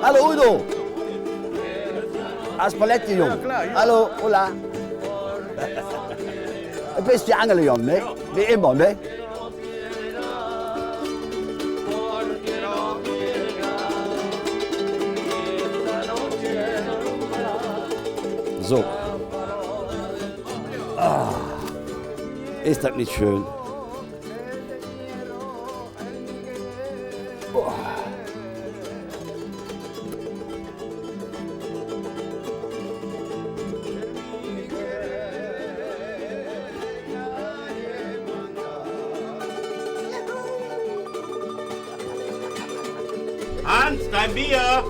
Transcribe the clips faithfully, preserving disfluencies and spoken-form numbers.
Hallo Udo! Als Palettejung. Hallo, hola. Do bes de Angele, Jung, ne? Wie immer, ne? Su. Ah. Es dat nit schön? Hans, dein Bier!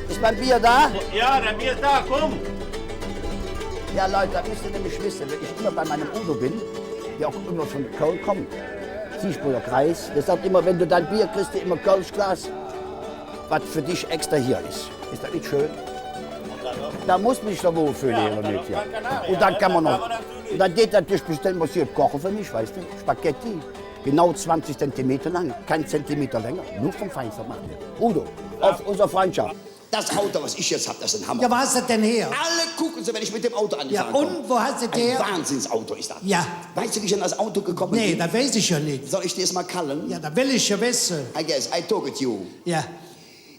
Ist mein Bier da? Ja, dein Bier ist da, komm! Ja, Leute, dat müsst ehr nämlich wesse, wenn ich immer bei meinem Udo bin, der auch immer von Köln kommt, Siegburger Kreis, der sagt immer, wenn du dein Bier kriegst, immer Kölschglas, wat für dich extra hier ist. Ist dat nit schön? Da muss mich doch wohlfühlen hier mit dir. Und dann kann man noch, und dann geht natürlich bestimmt was hier kochen für mich, weißt du? Spaghetti, genau zwanzig Zentimeter lang, kein Zentimeter länger, nur vom Feinsten macht er. Udo, auf unsere Freundschaft. Das Auto, was ich jetzt hab, das ist ein Hammer. Ja, wo hast du das denn her? Alle gucken so, wenn ich mit dem Auto angefahren komme. Ja, und wo hast du das her? Ein Wahnsinnsauto ist das. Ja. Weißt du, wie ich an das Auto gekommen bin? Nee, das weiß ich ja nicht. Soll ich dir das mal kallen? Ja, das will ich ja wissen. I guess I took it you. Ja.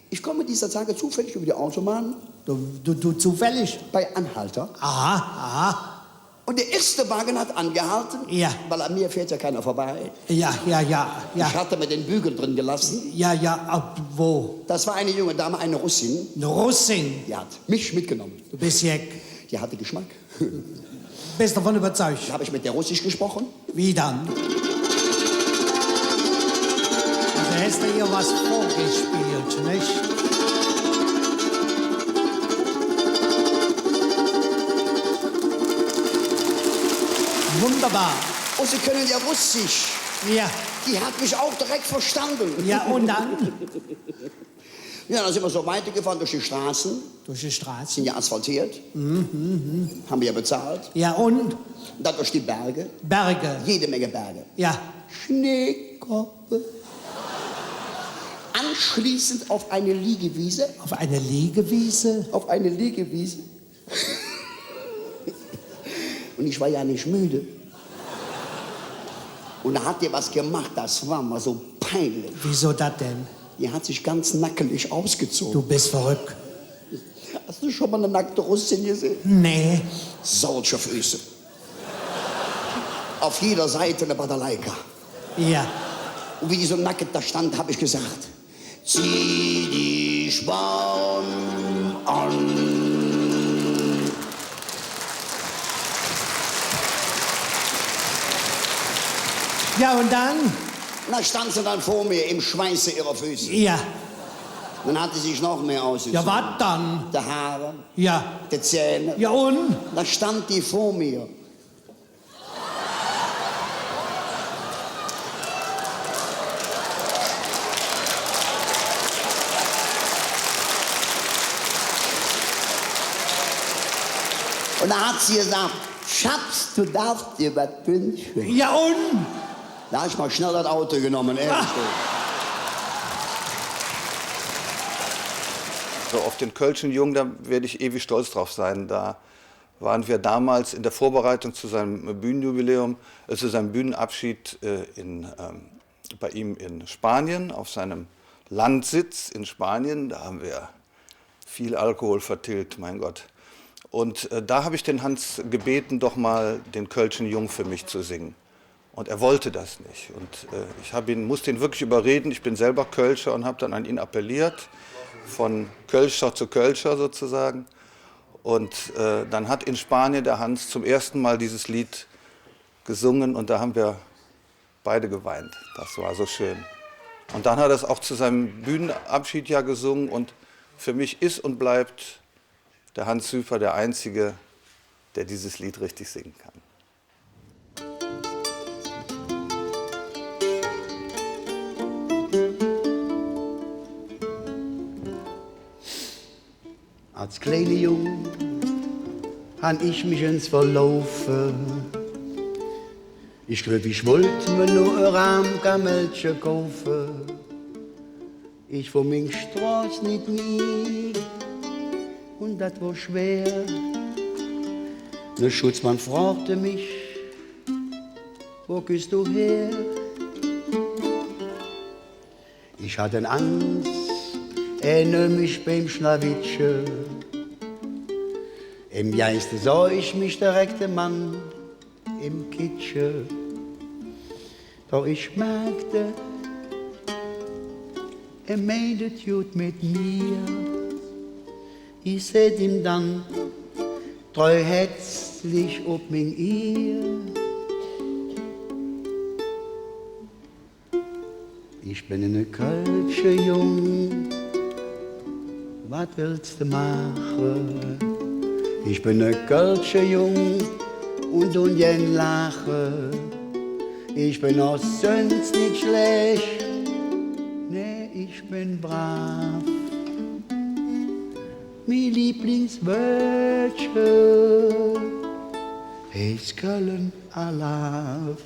Ich komme dieser Tage zufällig über die Autobahn. Du, du, du zufällig? Bei Anhalter. Aha, aha. Und der erste Wagen hat angehalten, ja, weil an mir fährt ja keiner vorbei. Ja, ja, ja, ja. Ich hatte mir den Bügel drin gelassen. Ja, ja, ab wo? Das war eine junge Dame, eine Russin. Eine Russin? Die hat mich mitgenommen. Du bist jeck. Die hatte Geschmack. Bist davon überzeugt? Da hab ich mit der Russisch gesprochen. Wie dann? Also hast du ihr was vorgespielt, nicht? Wunderbar. Und sie können ja Russisch. Ja. Die hat mich auch direkt verstanden. Ja, und dann? Ja, dann sind wir so weitergefahren durch die Straßen. Durch die Straßen. Sind ja asphaltiert. Mhm, mhm. Haben wir ja bezahlt. Ja, und? Dann durch die Berge. Berge. Jede Menge Berge. Ja. Schneekoppe. Anschließend auf eine Liegewiese. Auf eine Liegewiese? Auf eine Liegewiese. Und ich war ja nicht müde. Und da hat die was gemacht, das war mir so peinlich. Wieso das denn? Die hat sich ganz nackelig ausgezogen. Du bist verrückt. Hast du schon mal eine nackte Russin gesehen? Nee. Solche Füße. Auf jeder Seite eine Badalaika. Ja. Und wie die so nackig da stand, hab ich gesagt: „Zieh dich warm an.“ Ja, und dann? Na, stand sie dann vor mir im Schweiße ihrer Füße. Ja. Dann hat sie sich noch mehr ausgezogen. Ja, wat dann? Die Haare, ja, die Zähne. Ja, und? Dann stand die vor mir. Und da hat sie gesagt: „Schatz, du darfst dir was wünschen.“ Ja, und? Da hab ich mal schnell das Auto genommen, ehrlich. Ah. So, auf den Kölschen Jung, da werde ich ewig stolz drauf sein. Da waren wir damals in der Vorbereitung zu seinem Bühnenjubiläum, äh, zu seinem Bühnenabschied, äh, in, ähm, bei ihm in Spanien, auf seinem Landsitz in Spanien. Da haben wir viel Alkohol vertilgt, mein Gott. Und, äh, da habe ich den Hans gebeten, doch mal den Kölschen Jung für mich zu singen. Und er wollte das nicht. Und, äh, ich hab ihn, musste ihn wirklich überreden. Ich bin selber Kölscher und hab dann an ihn appelliert, von Kölscher zu Kölscher sozusagen. Und, äh, dann hat in Spanien der Hans zum ersten Mal dieses Lied gesungen und da haben wir beide geweint. Das war so schön. Und dann hat er es auch zu seinem Bühnenabschied ja gesungen und für mich ist und bleibt der Hans Süfer der Einzige, der dieses Lied richtig singen kann. Als kleine Jung han ich mich ens verlaufe. Ich gläuv, ich wollt mer nor e Rahmkamellche kaufe. Ich fung ming Stroß nit mih, un dat wor schwer. Ne Schutzmann frogte mich: „Wo küss do her?“ Ich hatt Angs, hä nöhm mich beim Schlawittche. Em Geiste soh ich mich direk dem Mann em Kittche. Doch ich merkte, hä meint et god met mir. Ich säht im dann treu hätzlich op ming Ier: Ich ben ene kölsche Jung, wat wells de maache? Ich ben ene kölsche Jung un dun gään laache. Ich ben och söns nit schlääch, nä, ich ben braav. Ming Lieblingswöödche heiß Köln Alaaf.